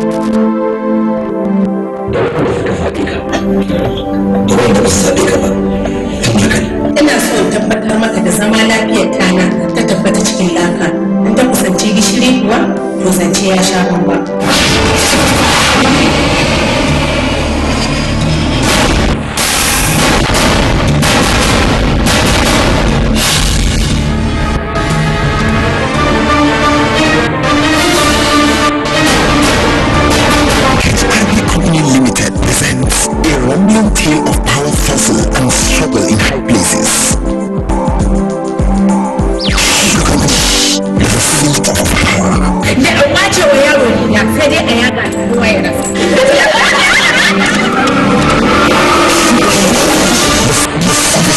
Da waɗanda suka zaɓe ka da waɗanda ba su zaɓe ka ba, tun haka ne. Ina so in tabbatar maka da zama lafiyar tana ta tabbata cikin laka, in ta kusanci gishiri kuwa, to zance ya sha bamba. HRB Company Limited presents a rumbling tale of power tussle and struggle in high places. The seat of power. Da an wace wa yaro riga, sai dai a yaga ta kowa ya rasa.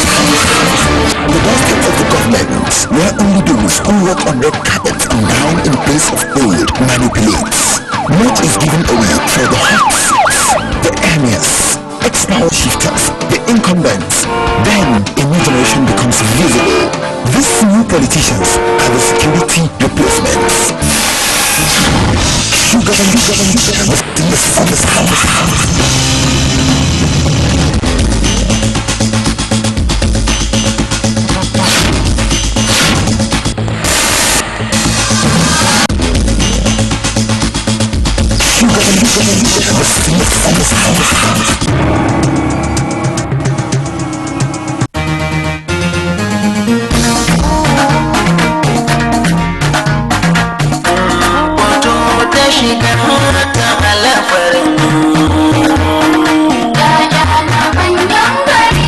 The doorstep of the government, where only those who walk on red carpets and down in place of gold manipulates. Much is given away for the hot seats, the emirs, ex-power shifters, the incumbents. Then a new generation becomes visible. These new politicians are the security replacements. Sugar and sugar and sugar, the power. Sugar and sugar and sugar, the power. Wato ta shiga ta alafarin. Yaya na manyan gari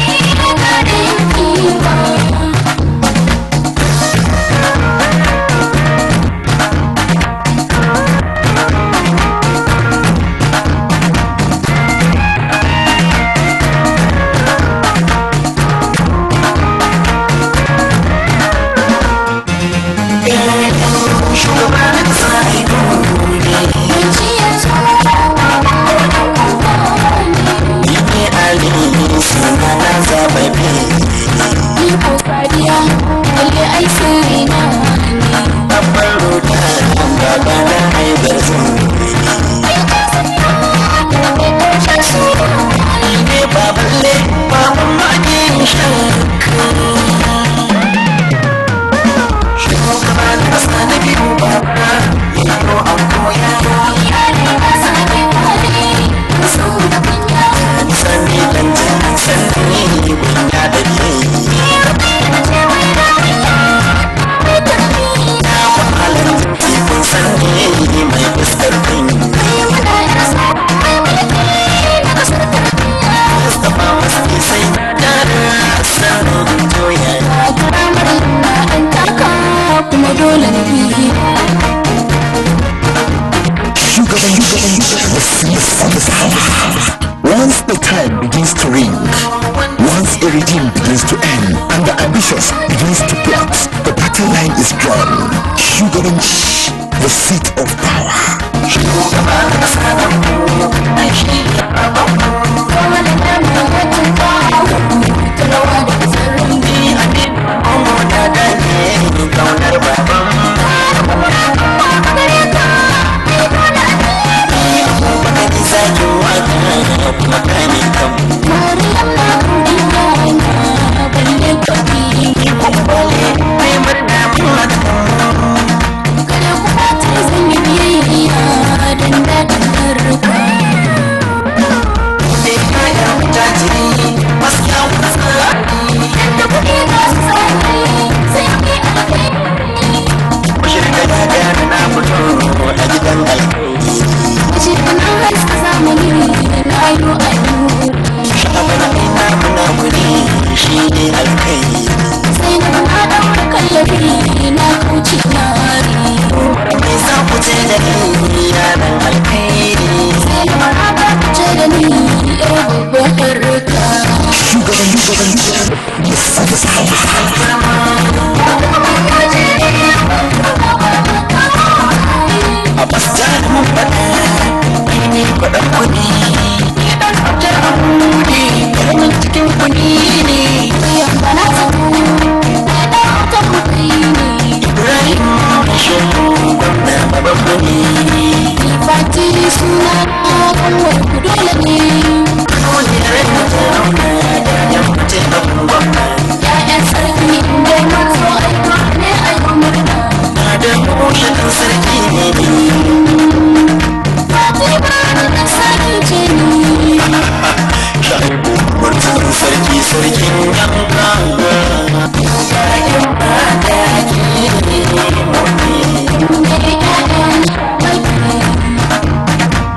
garin kiwa. Shugabanin sa'idu ne. Jiya tsohuwa ɗan uba ne. Ike Ali suna na zababe. Ni ko Sadiya, lalle ai sirri na ne. Babban roda baba na haibar zuwa. Ai ka san na ne tushen suna ne. Ne baballe baban makin shakka. Shugaban kasa na biyu baba yaro an koya. Iyali na sake wale, su da kunya. Sani dan sani kunya da biyayya. Na ce wai rawiya, mai tarbiyya. Malam kun sani mai fuskar kunya. Kai muna yarsa, mai mulki na kasar tarbiyya. Mustapha maski sai tara sanin doya. Karamar na ɗan taka kuma dole na bi. Sugar and sugar and sugar, the power. Once the time begins to ring, once a regime begins to end, and the ambitious begins to plot, the battle line is drawn. Sugar and the seat of power. Shugaban kasa na mu ai shi ne babanmu. Dole na mu mutunta talawa da kusurin. Ni abin omo da dane kaunar babanmu. Amma a gare ka, ai dole a bi. Abubakar zakin waka kuma kane kanmu. Maryam na kan na balle kwafi. Ni kuma ai murna mun haɗa kanmu. Kada ku fata zan yi biyayya. Suna na kanwar ku dole ne. Ya'yan sarki inda mun zo ai ne ai murna. Sarki ne. Fatima ta sarki ce ni. Shaibu Martin sarki, sarkin yanka. Ne ya'yan shamaki.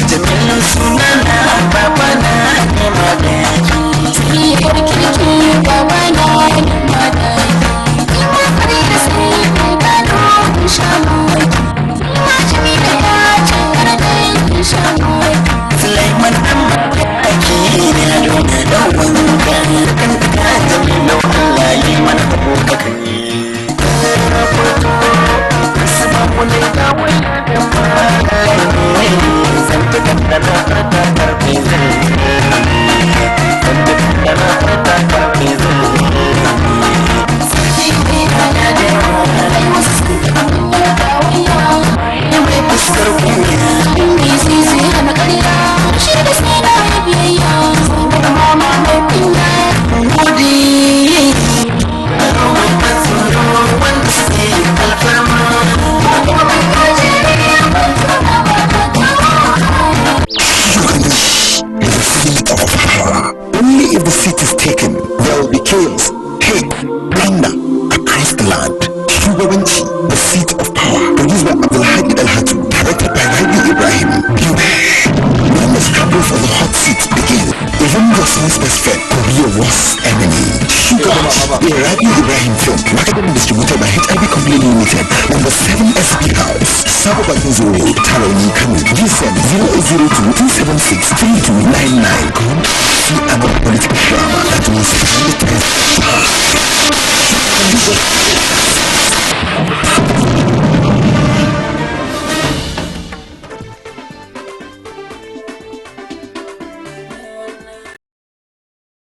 Jamilu sunana, baba na ne madaki. Tsakiyar kirki, baba na ne madaki. Ina fari sai kai gano kun sha mawaki. Ina Jamila ya ce kar dai kun sha mawaki. Sulaiman dan madaki ne, ado na dan wanka. Kan ka Jamilu, Allah yi mana abokakan. Sababu ne ga wani da malami. Zan ta kaddara fata karfe zan. Zan ta kaddara fata karfe zan. Sarki ne ya da ai wasu sun taɓa mun yi kawaiya. Mai fuskar kunya. Mai zizi hana ƙarya. Shi da sai na yi biyayya. Zainab mama mai kunya. Gode. Wanda suke yin alfarma. Kuma ban Najeriya ban zauna ba ka kawo. Shugabanci is a seat of power. Only if the seat is taken, there will be chaos, hate, plunder across the land. Shugabanci, the seat of power. Produced by Abdulhadi Al-Hatu, directed by Rabi Ibrahim. Beware. When the struggle for the hot seat begins, even your son's best friend could be your worst enemy. Shugabanci, a Rabi Ibrahim film, marketed and distributed by HIV Company Limited, number 7 SP House, Sabo Bakin Road, Tarauni, Kano. GSM 0802 276 3299. Come see another political drama that will stand the test.